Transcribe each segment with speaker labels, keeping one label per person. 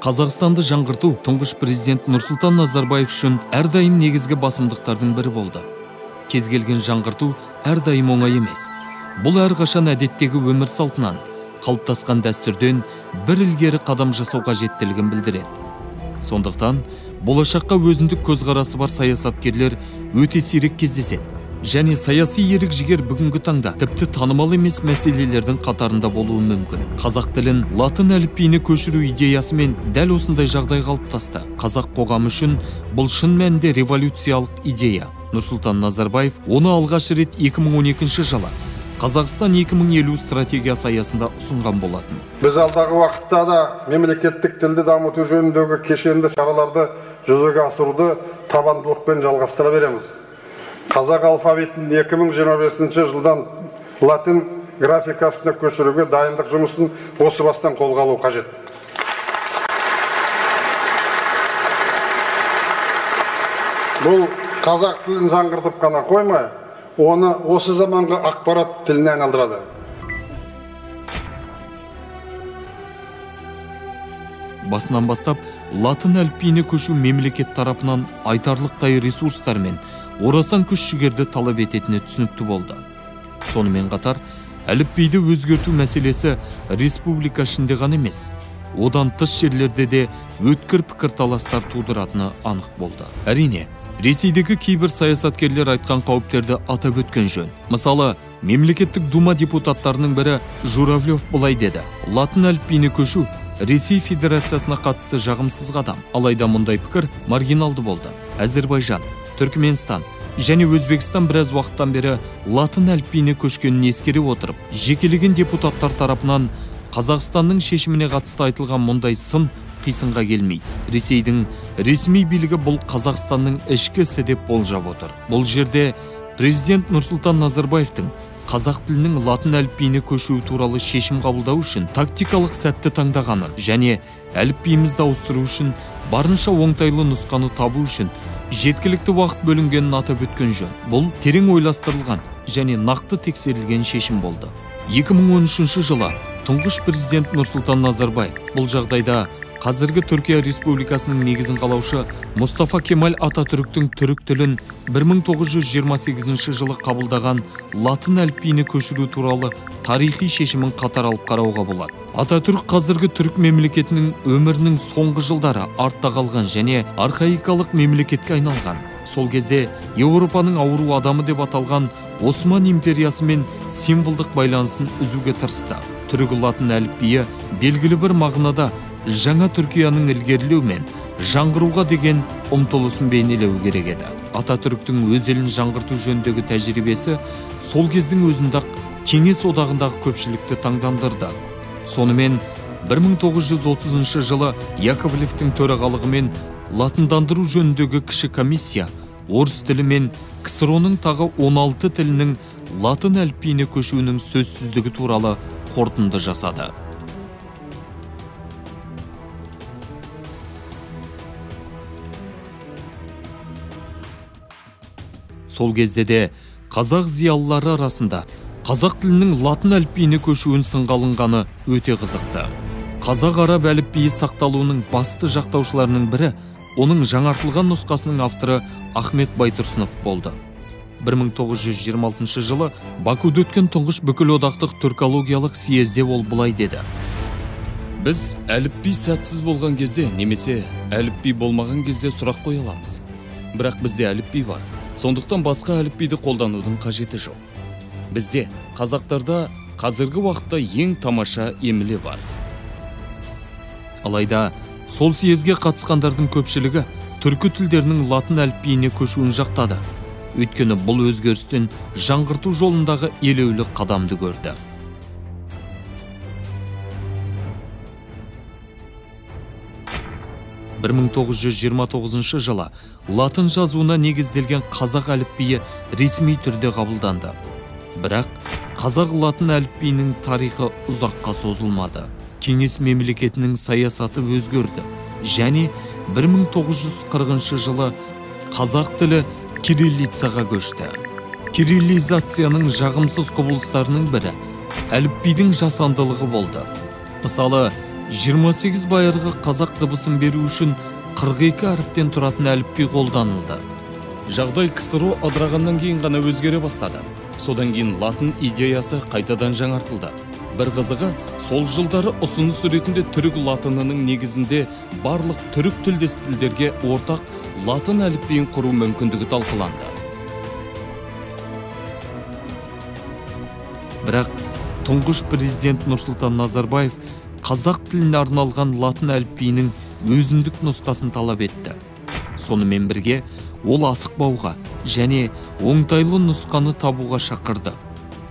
Speaker 1: Қазақстанды жаңғырту тұңғыш президент Нұрсұлтан Назарбаев үшін әрдайым негізгі басымдықтардың бірі болды. Кез келген жаңғырту әрдайым оңай емес. Бұл әрқашан әдеттегі өмір салтынан, қалыптасқан дәстүрден бір ілгері қадам жасау қажеттілігін білдіреді. Сондықтан болашаққа өзіндік көзқарасы бар саясаткерлер өте сирек кездеседі. Және саяси ерік-жігер бүгінгі таңда тіпті танымал емес мәселелердің қатарында болуы мүмкін. Қазақ тілін латын әліпбиіне көшіру идеясымен дәл осындай жағдай қалыптасты. Қазақ қоғамы үшін бұл шын мәнінде революциялық идея. Нұрсұлтан Назарбаев оны алғаш рет 2012 жылы Қазақстан 2050 стратегиясы аясында ұсынған болатын.
Speaker 2: Біз алдағы уақытта да мемлекеттік тілді дамыту жөніндегі кешенді шараларды жүзеге асыруды табандылықпен жалғастыра береміз. Қазақ алфавитін 2025 жылдан латын графикасына көшіруге дайындық жұмысын осы бастан қолға алу қажет. Бұл қазақ тілін жаңғыртып қана қоймай, оны осы заманғы ақпарат тіліне айналдырады.
Speaker 1: Басынан бастап латын әліпбиіне көшу мемлекет тарапынан айтарлықтай ресурстар мен орасан күш-жігерді талап ететіні түсінікті болды. Сонымен қатар, әліпбиді өзгерту мәселесі республика ішінде ғана емес, одан тыс жерлерде де өткір пікірталастар тудыратыны анық болды. Әрине, Ресейдегі кейбір саясаткерлер айтқан қауіптерді атап өткен жөн. Мысалы, мемлекеттік дума депутаттарының бірі Журавлев былай деді: латын әліпбиіне көшу Ресей Федерациясына қатысты жағымсыз қадам. Алайда мұндай пікір маргиналды болды. Әзербайжан, Түркіменстан және Өзбекстан біраз уақыттан бері латын әліпбиіне көшкенін ескере отырып, жекелеген депутаттар тарапынан Қазақстанның шешіміне қатысты айтылған мұндай сын қисынға келмейді. Ресейдің ресми билігі бұл Қазақстанның ішкі ісі деп болжап отыр. Бұл жерде президент Нұрсұлтан Назарбаевтың қазақ тілінің латын әліпбиіне көшуі туралы шешім қабылдау үшін тактикалық сәтті таңдағанын және әліпбиімізді ауыстыру үшін барынша оңтайлы нұсқаны табу үшін жеткілікті уақыт бөлінгенін атап өткен жөн. Бұл терең ойластырылған және нақты тексерілген шешім болды. 2013 жылы тұңғыш президент Нұрсұлтан Назарбаев бұл жағдайда қазіргі Түркия Республикасының негізін қалаушы Мұстафа Кемаль Ататүріктің түрік тілін 1928 жылы қабылдаған латын әліпбиіне көшіру туралы тарихи шешімін қатар алып қарауға болады. Ататүрік қазіргі түрік мемлекетінің өмірінің соңғы жылдары артта қалған және архаикалық мемлекетке айналған. Сол кезде Еуропаның ауру адамы деп аталған Осман империясымен символдық байланысын үзуге тырысты. Түрік латын әліпбиі белгілі бір мағынада жаңа Түркияның ілгерілеу мен жаңғыруға деген ұмтылысын бейнелеу керек еді. Ататүріктің өз елін жаңғырту жөніндегі тәжірибесі сол кездің өзінде-ақ Кеңес одағындағы көпшілікті таңдандырды. Сонымен 1930 жылы Яковлевтің төрағалығымен латындандыру жөніндегі кіші комиссия орыс тілі мен КСРО-ның тағы 16 тілінің латын әліпбиіне көшуінің сөзсіздігі туралы қорытынды жасады. Сол кезде де қазақ зиялылары арасында қазақ тілінің латын әліпбиіне көшуін сынға алынғаны өте қызықты. Қазақ-араб әліпбиі сақталуының басты жақтаушыларының бірі, оның жаңартылған нұсқасының авторы Ахмет Байтұрсынов болды. 1926 жылы Бакуде өткен тұңғыш бүкілодақтық түркологиялық съезде ол былай деді: Біз әліпби сәтсіз болған кезде немесе әліпби болмаған кезде сұрақ қоя аламыз. Бірақ бізде әліпби бар. Сондықтан басқа әліпбиді қолданудың қажеті жоқ. Бізде, қазақтарда қазіргі уақытта ең тамаша емле бар. Алайда сол съезге қатысқандардың көпшілігі түркі тілдерінің латын әліпбиіне көшуін жақтады. Өйткені бұл өзгерістен жаңғырту жолындағы елеулі қадамды көрді. 1929 жылы латын жазуына негізделген қазақ әліпбиі ресми түрде қабылданды. Бірақ қазақ латын әліпбиінің тарихы ұзаққа созылмады. Кеңес мемлекетінің саясаты өзгерді және 1940 жылы қазақ тілі кириллицаға көшті. Кириллизацияның жағымсыз құбылыстарының бірі әліпбидің жасандылығы болды. Мысалы, 28 байырғы қазақ дыбысын беру үшін 42 әріптен тұратын әліпби қолданылды. Жағдай КСРО ыдырағаннан кейін ғана өзгере бастады. Содан кейін латын идеясы қайтадан жаңартылды. Бір қызығы, сол жылдары ұсыныс ретінде түрік латынының негізінде барлық түрік тілдес тілдерге ортақ латын әліпбиін құру мүмкіндігі талқыланды. Бірақ тұңғыш президент Нұрсұлтан Назарбаев қазақ тіліне арналған латын әліпбиінің өзіндік нұсқасын талап етті. Сонымен бірге ол асықпауға және оңтайлы нұсқаны табуға шақырды.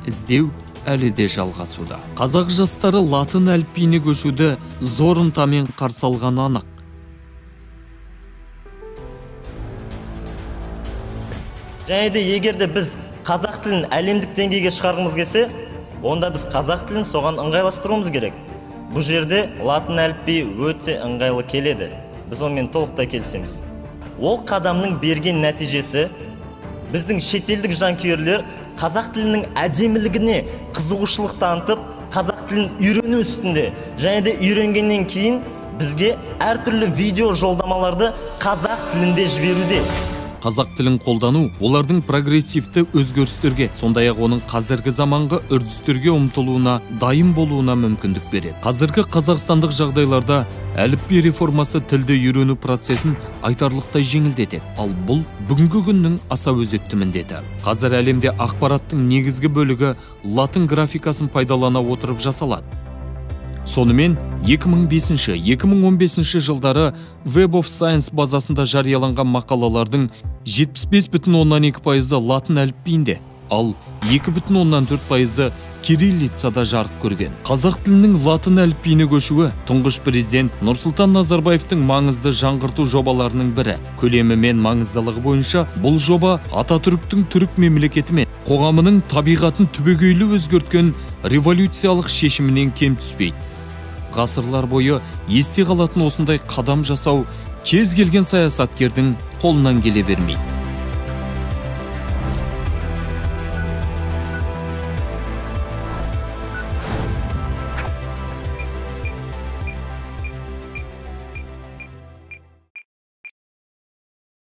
Speaker 1: Іздеу әлі де жалғасуда. Қазақ жастары латын әліпбиіне көшуді зор ынтамен қарсы алғаны анық.
Speaker 3: Және де егер де біз қазақ тілін әлемдік деңгейге шығарғымыз келсе, онда біз қазақ тілін соған ыңғайластыруымыз керек. Бұл жерде латын әліпбиі өте ыңғайлы келеді. Біз онымен толықтай келісеміз. Ол қадамның берген нәтижесі біздің шетелдік жанкүйерлер қазақ тілінің әдемілігіне қызығушылық танытып, қазақ тілін үйрену үстінде. Және де үйренгеннен кейін бізге әртүрлі видео жолдамаларды қазақ тілінде жіберуде.
Speaker 1: Қазақ тілін қолдану олардың прогрессивті өзгерістерге, сондай-ақ оның қазіргі заманғы үрдістерге ұмтылуына дайын болуына мүмкіндік береді. Қазіргі қазақстандық жағдайларда әліпби реформасы тілді үйрену процесін айтарлықтай жеңілдетеді. Ал бұл бүгінгі күннің аса өзекті міндеті. Қазір әлемде ақпараттың негізгі бөлігі латын графикасын пайдалана отырып жасалады. Сонымен 2005-2015 жылдары Web of Science базасында жарияланған мақалалардың 75,2% латын әліпбиінде, ал 2,4% кириллицада жарық көрген. Қазақ тілінің латын әліпбиіне көшуі тұңғыш президент Нұрсұлтан Назарбаевтың маңызды жаңғырту жобаларының бірі. Көлемі мен маңыздылығы бойынша бұл жоба Ататүріктің түрік мемлекеті мен қоғамының табиғатын түбегейлі өзгерткен революциялық шешімінен кем түспейді. Ғасырлар бойы есте қалатын осындай қадам жасау кез келген саясаткердің қолынан келе бермейді.